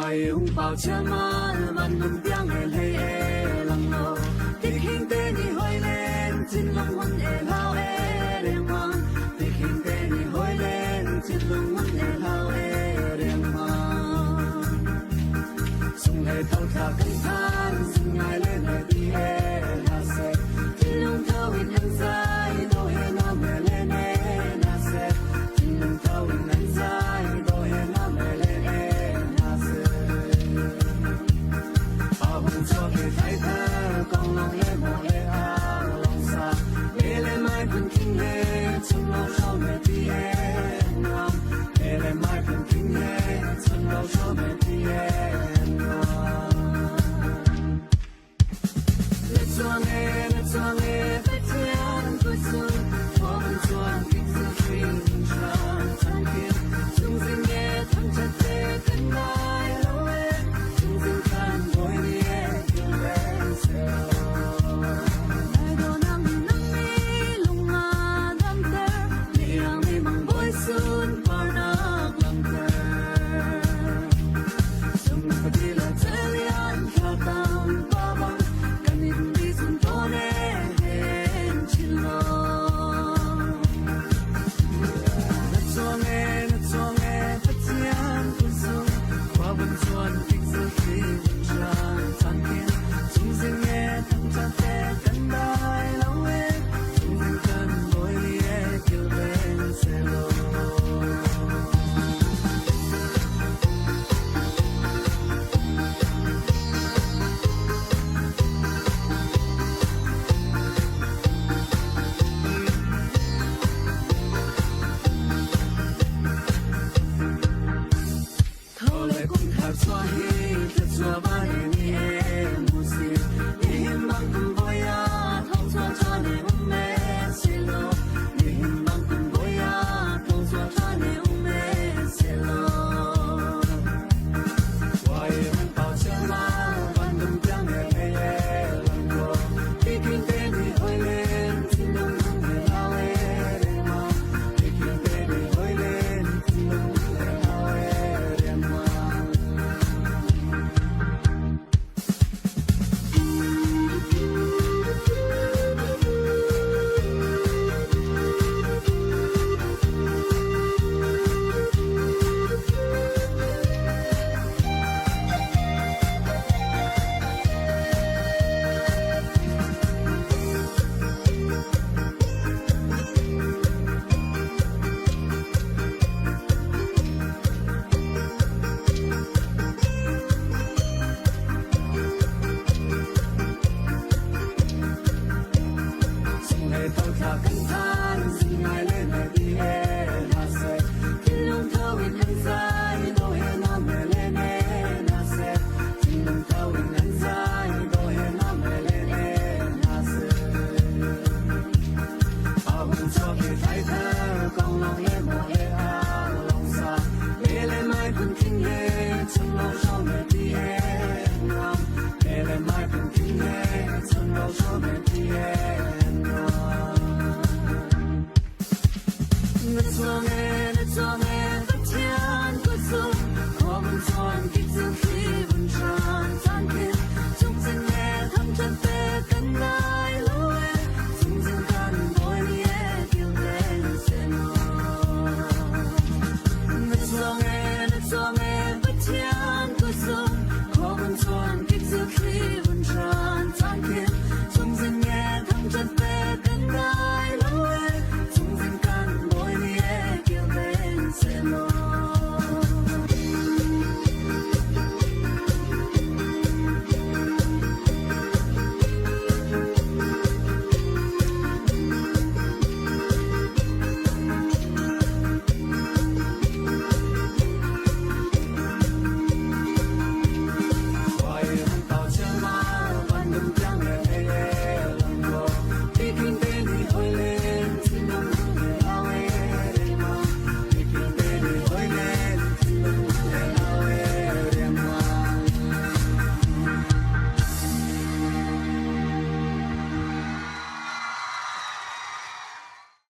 Wai hung pau chia mal van nung tiang e hlei e lang lo Tikhin te ni hoi len chin lung hun e hlau e riang mang Tikhin te ni hoi len chin lung hun e hlau e riang mang Sung le thau thla kan than sung ngai le na ti e na se Thinlung thau in an zai do he na me le ne na se Thinlung thau in an zai do he na me le ne na se Pa bung cho ke thai thar kong long le mo le a long sa Me le mai phun king he chung lo shau me ti e nuam Me le mai phun king he chung lo shau me ti e nuam Na chuang e na chuang e Pathian kut cung thawng chuan kik zu hring hram chan kim chung zing e thangṭhat te kan ngai lo e chung zing kan bawi ni e kil ven selaw. Lai do nang nang mi lung a damter mirang mi mang bawi sun parnak langter Chung padila chelian khatam pabang kanin di sun tone hen chilo Na chuang e na chuang e Pathian kun sung khua vun chuan kik zu thli vun hran chan kin chung zing e thang cha te kan dai lo e chung zing kan bawi li e kil ven selaw. Tho le kum thar chua hi thluachuah van e ni e mu si nihin bang kum voi ah thong chua cha ne um e si lo nihin bang kum voi ah thong chua cha ne um e si lo Wai hung pau chiang ma van dum tiang e hlei e lang ko Tikin te ni hoi len thinlung hung he lau e reng ma Tikin te ni hoi len thinlung hung he lau e reng ma. Sung le tho thla kan than sung ngai le na ti e na se thinlung tho in an zai do he na me le ne na se thinlung tho in an zai do he na me le ne na se Pa bung cho ke thai thar kong long le mo le a long sa me le mai phun king he chung lo shau me ti e nuam me le mai phun king he chung lo shau me ti e nuam. Na chuang e.